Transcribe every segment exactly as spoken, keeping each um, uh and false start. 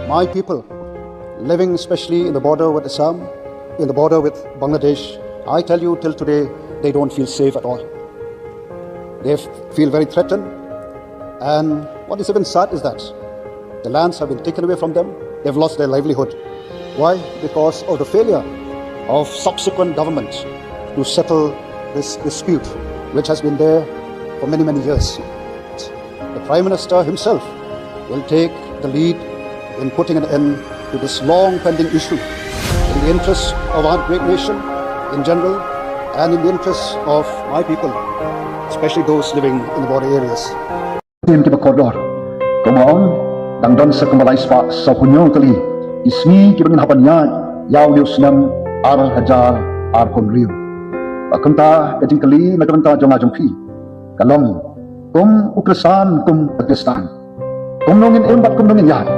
My people, living especially in the border with Assam, in the border with Bangladesh, I tell you, till today, they don't feel safe at all. They feel very threatened. And what is even sad is that the lands have been taken away from them. They've lost their livelihood. Why? Because of the failure of subsequent governments to settle this dispute, which has been there for many, many years. The Prime Minister himself will take the lead in putting an end to this long pending issue in the interests of our great nation in general and in the interests of my people, especially those living in the border areas. Tim kiba kordor. Kumba ong, dang don sa kumba lai spah saw phew hynñiew tylli ki sngi kiba ngin hap ban ïaid ïa une u snem ar hajar arphew hynriew. Ba kumta ka jingkylli na ka bynta jong nga jong phi ka long, kum u Khristan, kum u Khristan, kumno ngin im bad kumno ngin ïaid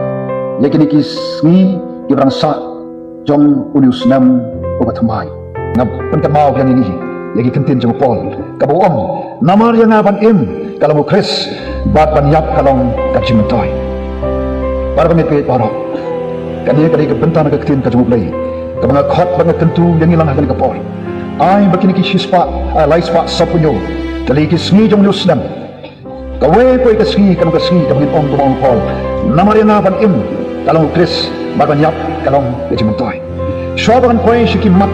ïa kine ki sngi kiba dang sah jong une u snem uba thymmai. Nga pynkynmaw ïa ngi ïa ki ktien jong u Paul kaba u ong, namar ïa nga ban im ka long u Khrist bad ban ïap ka long ka jingmyntoi. Para bangeit baroh, kane ka dei ka bynta na ka ktien ka jong u Blei kaba nga khot bad nga kyntu ïa ngi lang ha kane ka por. Ai ba kine ki shispah, ah, lai spah saw phew hynñiew tylli ki sngi jong une u snem, kawei kawei ka sngi ka long ka sngi kaba ngin ong kumba ong u Paul, namar ïa nga ban im ka long u Khrist bad ban ïap ka long ka jingmyntoi. Shuwa ba ngan poi sha ki mat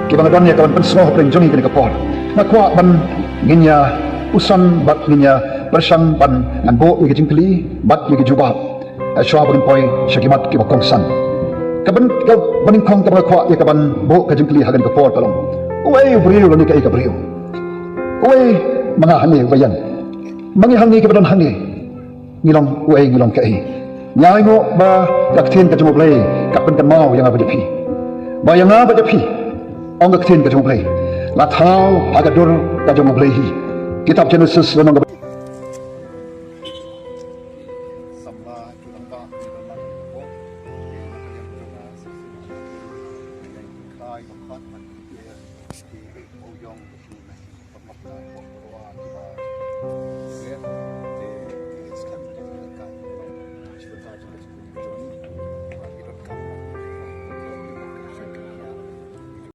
kiba nga don ïa ka ban pynsngew hapdeng jong ngi kane ka por, nga kwah ban ngin ïa puson bad ngin ïa pyrshang ban ngan buh ïa ki jingkylli bad ïa ki jubab. Shuwa ba ngin poi sha ki mat kiba kongsan, ka ban, ka banyngkong kaba nga kwah ïa ka ban buh ka jingkylli ha kane ka por ka long, uei u briew lane kaei ka briew? Uei ma nga hangne uba ïeng, ma ngi hangne kiba don hangne, ngi long uei, ngi long kaei? Ngi ainguh ba ka ktien ka jong u Blei ka pynkynmaw ïa nga bad ïa phi, ba ïa nga bad ïa phi, ong ka ktien ka jong u Blei, la thaw ha ka dur ka jong u Blei hi. Kitab Jenesis la ong ka ba